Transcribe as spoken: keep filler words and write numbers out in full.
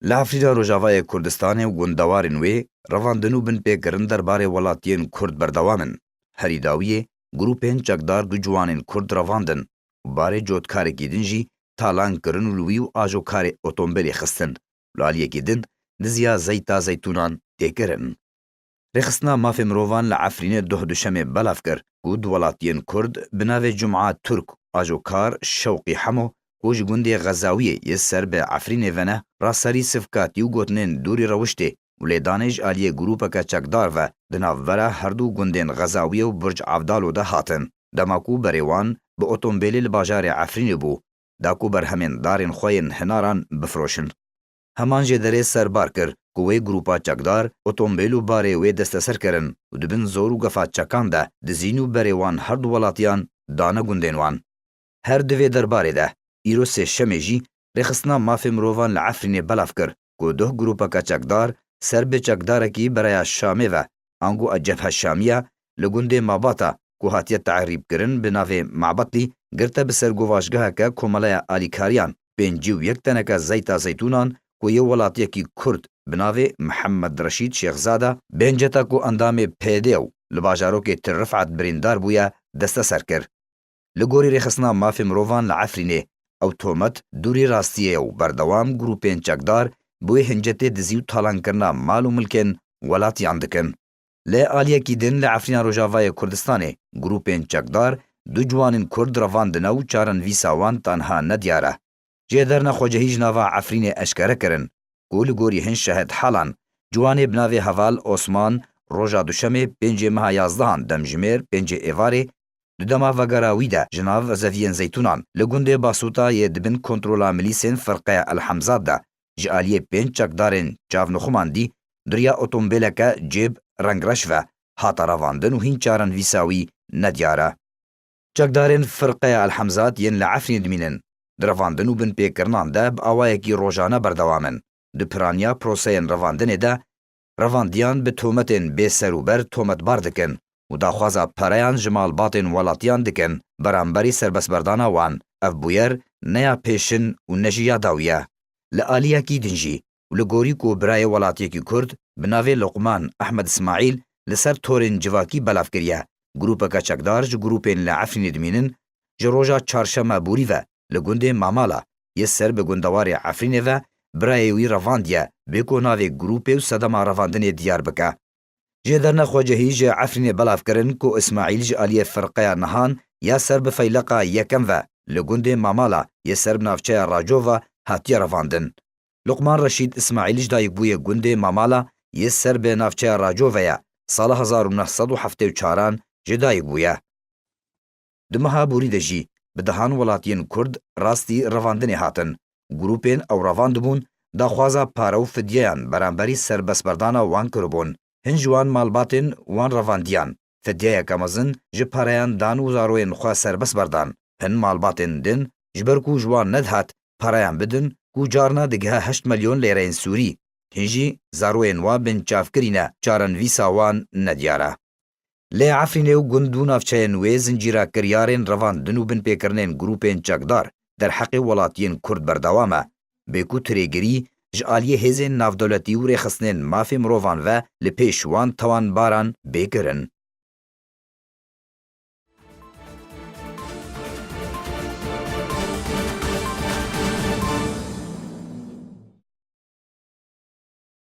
Li Efrîna Rojavayê Kurdistanê û gundewarên wê revandin û binpêkirin derbarê welatiyên Kurd berdewam in. Herî dawiyê, grûpên çekdar du ciwanên Kurd revandin û barê cotkarekî din jî talan kirin û li wî û ajokarê otombêlê xistin û li aliyekî din diziya zeyta zeytûnan tê kirin. Rêxistina Mafê Mirovan li Efrînê doh Duşemê belav kir ku du welatiyên Kurd bi navê Cuma Turk, ajokar Şewqî Hemo, ku ji gundê Xezawiyê yê ser bi Efrînê ve ne, raserî sivkatî û gotinên dûrî rewiştê û lêdanê ji aliyê grûpeke çekdar ve di navbera herdu gundên Xezawiyê û Burc Avdalo de hatin, dema ku berê wan bi otombêlê li bajarê Efrînê bû, da ku berhemên darên xwe yên hinaran bifiroşin. Heman jêderê serbar kir ku wê grûpa çekdar otombêl û barê wê desteser kirin û di bin zor û gefa çekan de dizîn û berê wan her du welatiyan dane gundên wan. Her di vê derbarê de, îro sêşemê jî Rêxistina Mafê Mirovan li Efrînê belav kir ku doh grûpeke çekdar ser bi çekdarekî bereya Şamê ve, ango a Cebhe Şamiye, li gundê Mabata ku hatiye te'rîbkirin bi navê Mabetlî, girte bi ser govaşgeheke Komeleya Alîkariyan pêncî û yek teneke zeyta zeytûnan ku yê welatiyekî Kurd bi navê Mihemed Reşîd Şêxzada, Benceta ku endamê P D û li bajarokê Til Rifat birîndar bûye, desteser kir. Li gorî Rêxistina Mafê Mirovan li Efrînê, ew tomet dûrî rastiyê ye û berdewam grûpên çekdar bi wê hincetê dizî û talankirina mal û milkên welatiyan dikin. Li aliyekî din li Efrîna Rojavayê Kurdistanê grûpên çekdar du ciwanên Kurd revandine û çarenivîsa wan tanha nediyar e. Jêderna xwecihî ji nava Efrînê eşkere kirin ku li gorî hin şehidhalan, ciwanê bi navê Heval Osman roja Duşemê pêncê meha yazdehan demjimêr pêncê êvarê di dema vegera wî de ji nav zeviyên zeytûnan li gundê Basûta yê di bin kontrola milîsên Firqeya El Hemzat de ji aliyê pênc çekdarên çavnixuman dî di riya otombêleke cêb rengreş ve hate revandin û hîn çarenivîsa wî nediyar e. Çekdarên Firqeya El Hemzat yên li Efrînê dimînin, di revandin û binpêkirinan de bi awayekî rojane berdewam in. Di piraniya proseyên revandinê de, revandiyan bi tometên bêserûber tometbar dikin û daxwaza pereyan ji malbatên welatiyan dikin beramberî serbestberdana wan. Ev bûyer ne ya pêşin û ne jî ya dawî ye. Li aliyekî din jî û li gorî ku birayê welatiyekî Kurd bi navê Luqman Ehmed Ismaîl li ser torên civakî belav kiriye, grûpeke çekdar ji grûpên li Efrînê dimînin, ji roja çarşema borî ve li gundê Mamala yê ser bi gundewarê Efrînê ve birayê wî revandiye, bê ku navê grûpê û sedema revandinê diyar bike. Jêderna xwecihî ji Efrînê belav kirin ku Îsmaîl ji aliyê Firqeya Nihan ya ser bi Feyleqa Yekem ve li gundê Mamala yê ser bi navçeya Racova hatiye revandin. Luqman Reşîd Îsmaîl ji dayik bûye gundê Mamala yê ser bi navçeya Racove ye, sala hezar û neh sed û heftê û çaran ji dayik bûye. Di meha borî de jî bi dehan welatiyên Kurd rastî revandinê hatin. Grûpên ew revandibûn, daxwaza pare û fidyeyan beramberî serbestberdana wan kiribûn. Hin ji wan malbatên wan revandiyan, fidyeyeke mezin ji pereyan dan û zaroyên xwe serbest berdan. Hin malbatên din, ji ber ku ji wan nedihat pereyan bidin, ku carna digihe heşt milyon lêreyên Sûrî. Hin jî zaroyên wan binçavkirî ne, çarenivîsa wan nediyar e. Lê Efrînê û gund û navçeyên wê zincîra kiryarên revandin û binpêkirinên grûpên çekdar derheqê welatiyên Kurd berdewam e, bê ku tirêgirî ji aliyê hêzên navdewletî û rêxistinên mafê mirovan ve li pêş wan tawanbaran bê kirin.